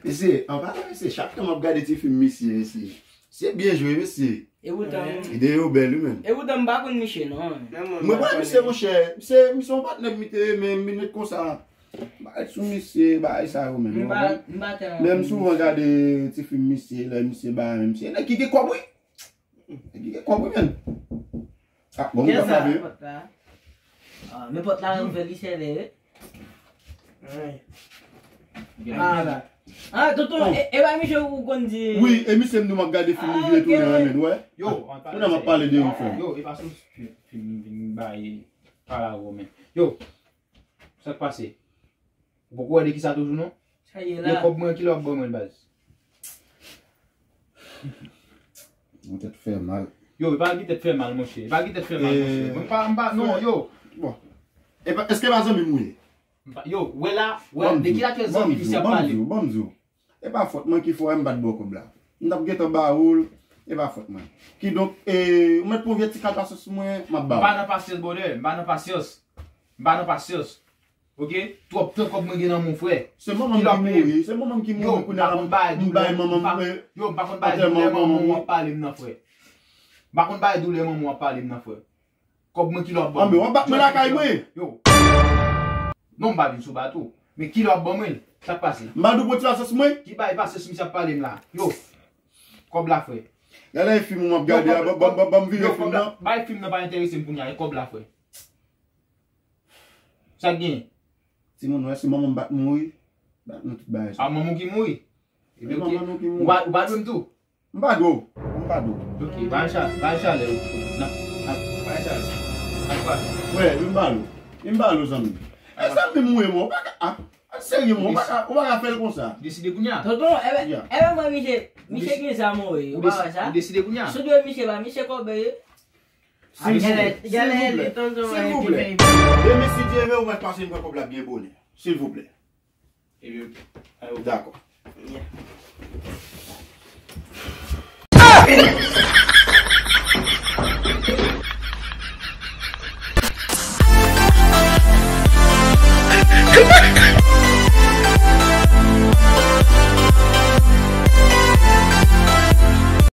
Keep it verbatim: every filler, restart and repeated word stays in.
Mesye, an pale mesye, chak tan m ap gade ti fim misye, mesye. Se byen jwe, mesye. E poutan, ide yo bèl, wi, menm. E poutan, m pa konn misye, non. Mwen pa konn misye, monchè. Misye, misye yon patnè m te renmen, m vin ret konsa. Bagay sou misye, bagay sa yo menm. M pa, m pa tèlman. Lè m souvan gade ti fim misye, lè misye ba, menm misye. Nèg ki gen kòb, wi. Nèg ki gen kòb, wi, menm. Ah, bon, m ta frape. Ah, men pòt la ouvè li sèlè, wi. Ah, la. Ah, tonton, e, e pa misye ou konn di. Wi, e misye m di w m ap gade fim li vye tounen an, men, wè. Yo, kounye a m ap pale de yon fim. Yo, e pa sou fim, fim, fim, bay, pale avè w, men. Yo, sa k pase? Ou poko wè de kisa toujou, non? Sa ye la. Yo, kòb mwen, kilè w ap ban mwen l, baz? Mwen tèt fè mal. Yo, e pa gen tèt fè mal, monchè. E pa gen tèt fè mal, monchè. Mwen pa, m pa, non, yo. Bon. E pa, èske pa zanmi m ou ye? M pa, yo, wè la, wè, de kilè zanmi misye ap pale? Ban m di w, ban m di w. E pa fòt mwen ki fè w wè m pa t ba w kòb la. M t ap gentan ba ou l, e pa fòt mwen. Kidonk, e, ou mèt pran vye ti kat aswè sou mwen, m ap ba w. M pa nan pasyans, brother, m pa nan pasyans. M pa nan pasyans. Oke? Twòp tan kòb mwen gen nan men w, frè. Se manman m ki mouri, se manman m ki mouri kounye a la, m bay manman m, yo, m pa konn bay doulè manman w ap pale m nan, frè. M pa konn bay doulè manman w ap pale m nan, frè. Kòb mwen kilè w ap ban mwen? Anben, w ap bat mwen lakay mwen. Yo. Non, m pa vin sou bat ou. Men kilè w ap ban mwen? Sa k pase? M pa di w pran ti pasyans mwen? Ki bay pasyans misye ap pale m la? Yo. Kòb la, frè. Gade fim ou m ap gade a, ban, ban, ban, ban m vire fim nan. Bay fim nan pa enterese m kounye a, e kòb la, frè. Sa k gen? Timoun, wè, se manman m pa t mouri. Bat nou tout bagay sa. A, manman w ki mouri? Ebyen, oke. Manman nou ki mouri. Ou pa, ou pa dwe m tou? M pa dwe w. M pa dwe w. Oke, bay chalè, bay chalè. Nan, nan, bay chalè. Nan kwa? Wè, m pa dwe w. M pa dwe w, zanmi. E zanmi m ou ye, mwen. Ou pa ka, a, a, serye, mwen. Ou pa ka, ou pa ka fè l konsa. Deside kounye a. Tonton, e ben, e ben, mwen, misye, misye gen zam, wi, ou pa wè sa? Ou deside kounye a. Sou dwe misye, pa misye kòb, e. Silvouplè, silvouplè, silvouplè. Demen, si Dye vle, ou mèt pase m pran kòb la byen bonè. Silvouplè. Ebyen, oke. Dakò.